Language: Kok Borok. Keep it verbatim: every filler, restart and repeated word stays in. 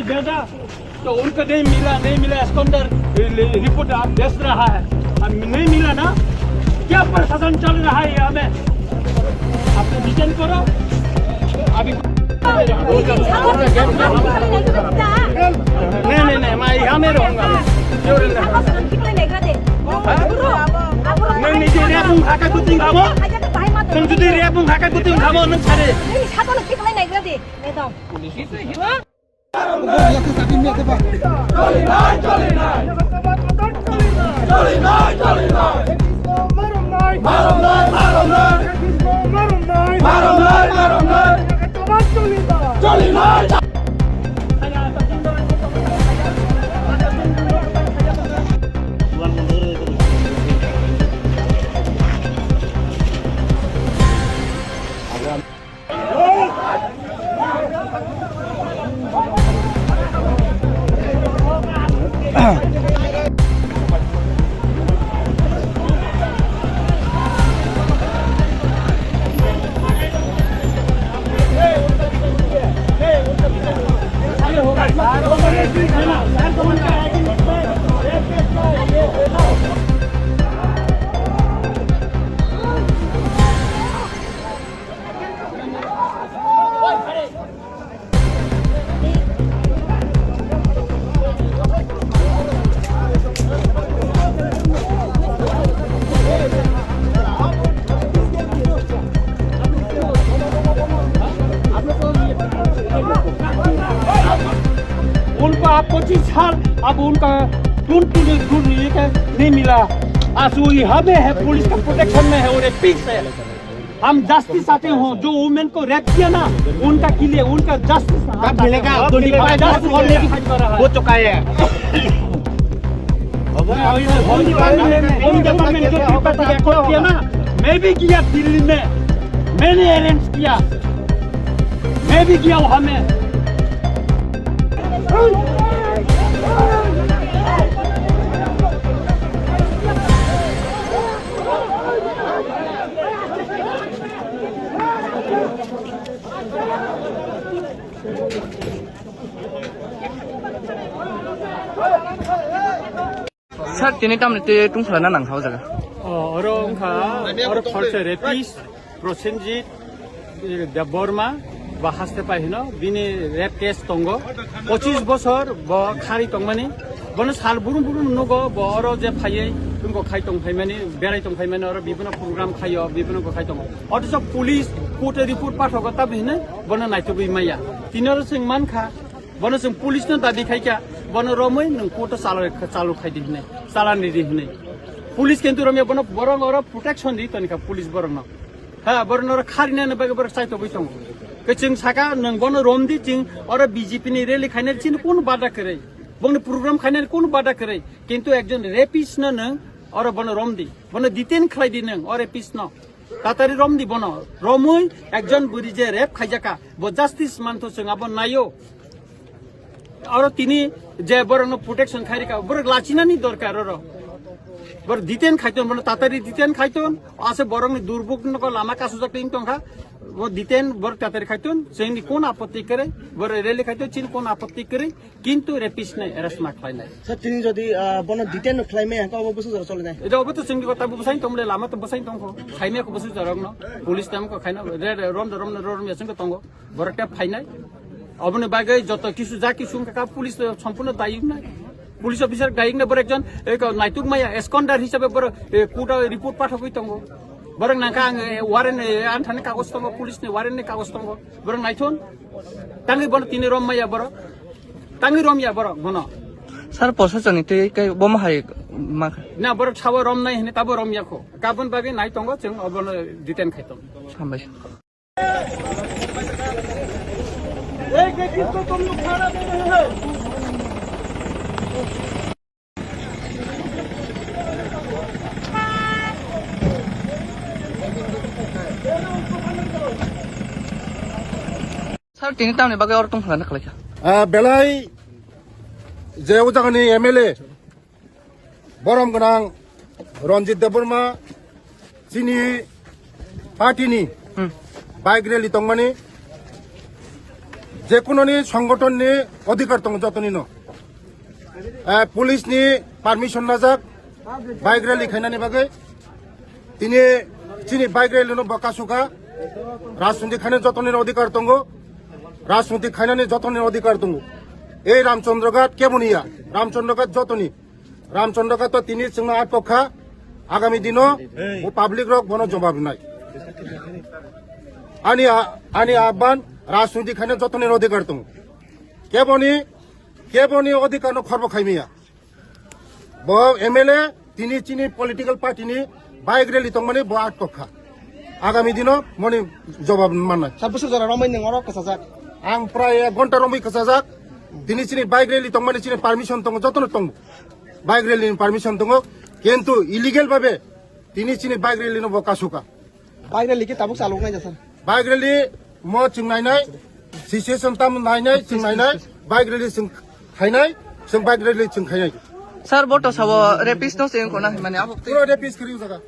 भेजा तो उनको नहीं मिला, नहीं मिला, स्कंदर रिपोर्ट आप भेज रहा है, अब नहीं मिला ना, क्या प्रशासन चल रहा है यहाँ में? आप रिटर्न करो। अभी नहीं, नहीं, नहीं, मैं यहाँ में रहूंगा। क्यों रहना? हाँ? नहीं, नहीं, ये रैप उठा के कुछ नहीं खाओ। तुम जुदी रैप उठा के कुछ नहीं खाओ, नहीं सारे। उनको आप पच्चीस साल, अब उनका ढूंढ, ढूंढ, ढूंढ रही है, नहीं मिला। आज वो यहाँ में है, पुलिस का प्रोटेक्शन में है और ये पीस है। हम जस्टिस चाहते हो, जो वुमेन को रेप किया ना, उनका के लिए, उनका जस्टिस। कब मिलेगा? जस्टिस और लेके फाइट कर रहा है। हो चुका है। होम डिपार्टमेंट में, होम डिपार्टमेंट जो त्रिपाठी का कोर्ट किया ना, मैं भी किया दिल्ली में, मैंने अरेंज किया, मैं भी किया वहां में। Sir, tini tamni twi tungphla na nang kha o jaga? O, oro wngkha, oro khorsa rapist, Prosenjit, eh, Debbarma, ba haste pai hino, bini rape case tongo. Pochis bosor bo khari tongmani. Bono sal burum burum nugo, bo oro je phaiwi, tungko khai tong phaimani, berai tong phaimani, oro bibino program khaio, bibino ko khai tongo. Othocho police court-o report pathogo, tabi hino, bono naitugwi maya. Tini oro chwng mankha, bono chwng police no dabi khaikha, bono romwi nwng court o chalo, chalo khai di hinwi, chalani di hinwi. Police kintu romya bono borok oro protection di tonikha police borok no. Ha, borok no oro kharinani bagwi borok chaitogwi tongo. Khe chwng saka nwng bono rom di, chwng oro B J P ni rally khainani chini kunu bada kwrwi. Bongni program khainani kunu bada kwrwi. Kintu ekjon rapist no nwng oro bono rom di. Bono detain khlai di nwng, o rapist no. Tatari rom di bono. Romwi ekjon buri je rape khaijaka, bo justice mantho chwng abo naio. Oro tini je borokno protection khairika, borok lachinani dorkar oro. Borok detain khaiton, bono tatari detain khaiton. Ase borokni durbuk no lama kasujak ting tongkha. Bo detain borok tatari khaiton, chini kon apotti kere, borok rally khaiton, chini kon apotti kere. Kintu rapist nai arrest ma khlainai. Sir, tini jodi, ah, bono detain no khlaimaya, hwnkhe obo bwsajora cholinai? Edo obo to chwngni kota bo bwsai tongmole, lama to bwsai tongkho. Khaimaya kho bwsajorokno. Police tam kho khaina, re, re, rom do, rom do, rom do, chwngkhe tongo. Borok tei phainai. Oboni bagwi joto kisu ja kisu wngkha kha police to sompurno dayok nai. Police officer dayok nai borok ekjon, eh, naituk maya, esconder hisabe borok, eh, court o report pathogwi tongo. Borok nangkha ang, eh, warrant, eh, anthani kagoj tongo, police ni warrant ni kagoj tongo. Borok naithon. Tangwi bono tini rom maya borok. Tangwi rom ya borok bono. Sir, posachani twi kai bomo hai ma kha? Na, borok sawa rom nai hini tabo rom ya kho. Kabon bagwi nai tongo chwng obono detain khai tongo. Hambai. Sir, tini tamni bagwi oro tongthokna khlaikha? Ah, belai je o jagani M L A borom gwnang Ranjit Debbarma chini party ni Hmm. bike rally tongmani Jekunoni songgothonni odhikar tongo jotonino. Eh, police ni permission najak bike rally khainani bagwi. Tini chini bike rally no bo kasukha. Rajniti khainani jotonino odhikar tongo. Rajniti khainani jotonino odhikar tongo. Ei Ramchandra Ghat keboni ya? Ramchandra Ghat jotoni. Ramchandra Ghat to tini chwngno atok kha. Agami dino bo public rok bono jobab rinai. Ani a-, ani ahban rajniti khainani jotonino odhikar tongo. Keboni, keboni odhikar no khorbo khaimiya. Bo M L A tini chini political party ni bike rally tongmani bo atok kha. Agami dino moni jobab mannai. Sir, bwswk jora romwi nwng oro kwchajak? Ang prai ek ghonta romwi kwchajak. Tini chini bike rally tongmani chini permission tongo, jotono tongo. Bike rally ni permission tongo. Kintu illegal babe tini chini bike rally no bo kasukha. Bike rally khe tabuk chalok nai ja, sir? Bike rally mo chwng nainai, situation tam nainai, chwng nainai, bike rally chwng khainai, chwng bike rally chwng khainai. Sir, bo to sabo rapist no se wngkho na hinmani abo twi. Puro rapist kwrwi jaga.